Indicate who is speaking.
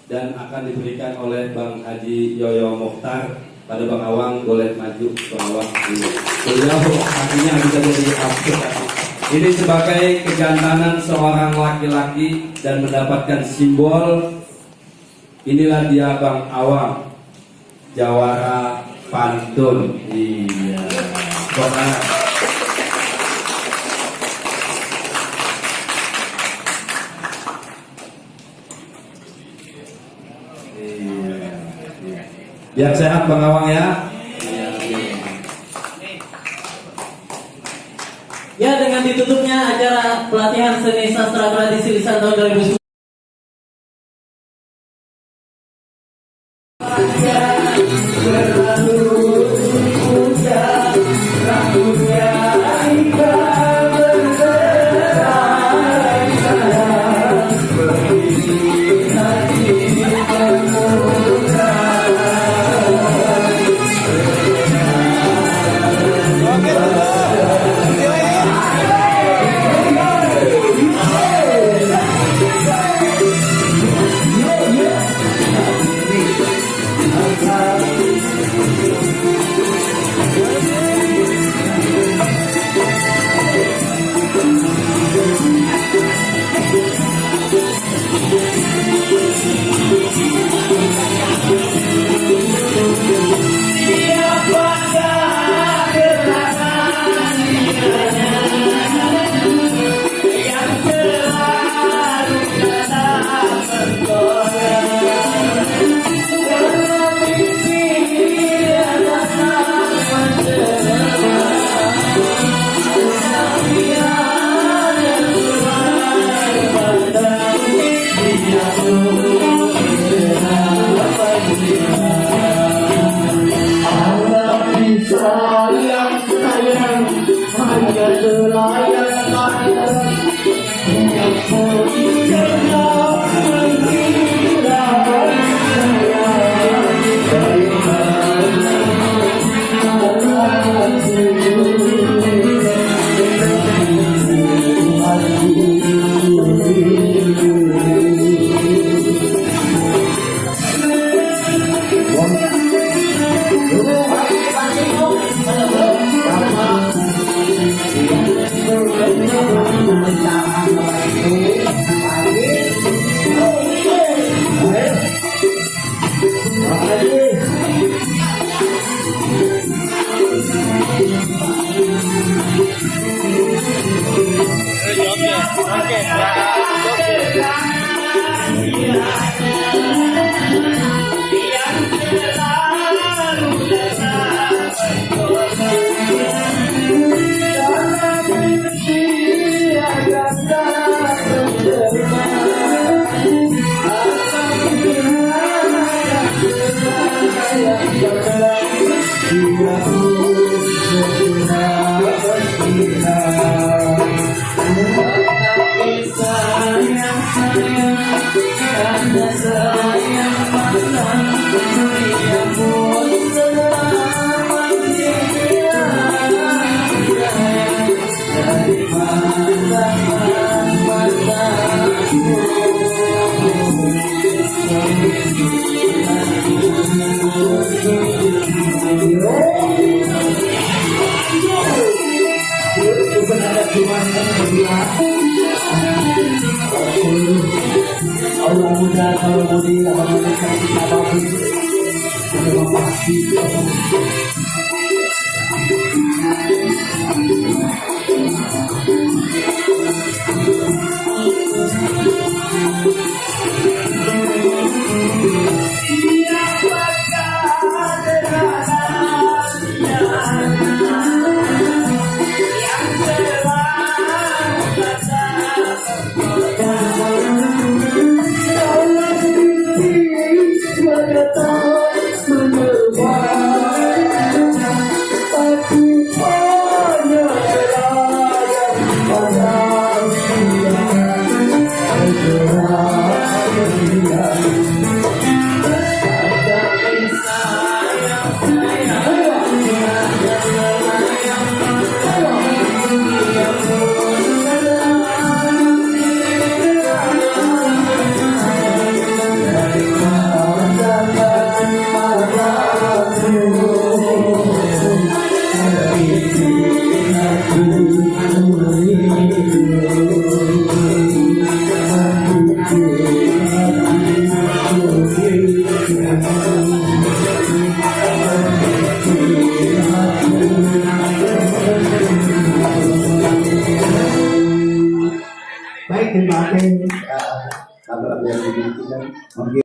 Speaker 1: dan akan diberikan oleh Bang Haji Yoyo Mokhtar. Pada Bang Awang boleh maju Bang Awang. Beliau artinya bisa jadi absurd. Ini sebagai kejantanan seorang laki-laki dan mendapatkan simbol. Inilah dia Bang Awang, jawara pantun. Iya. Pokoknya. Biar sehat Bang Awang ya.
Speaker 2: Ya, dengan ditutupnya acara pelatihan seni sastra tradisi lisan tahun 2010.
Speaker 3: ating kabar yang dimiliki.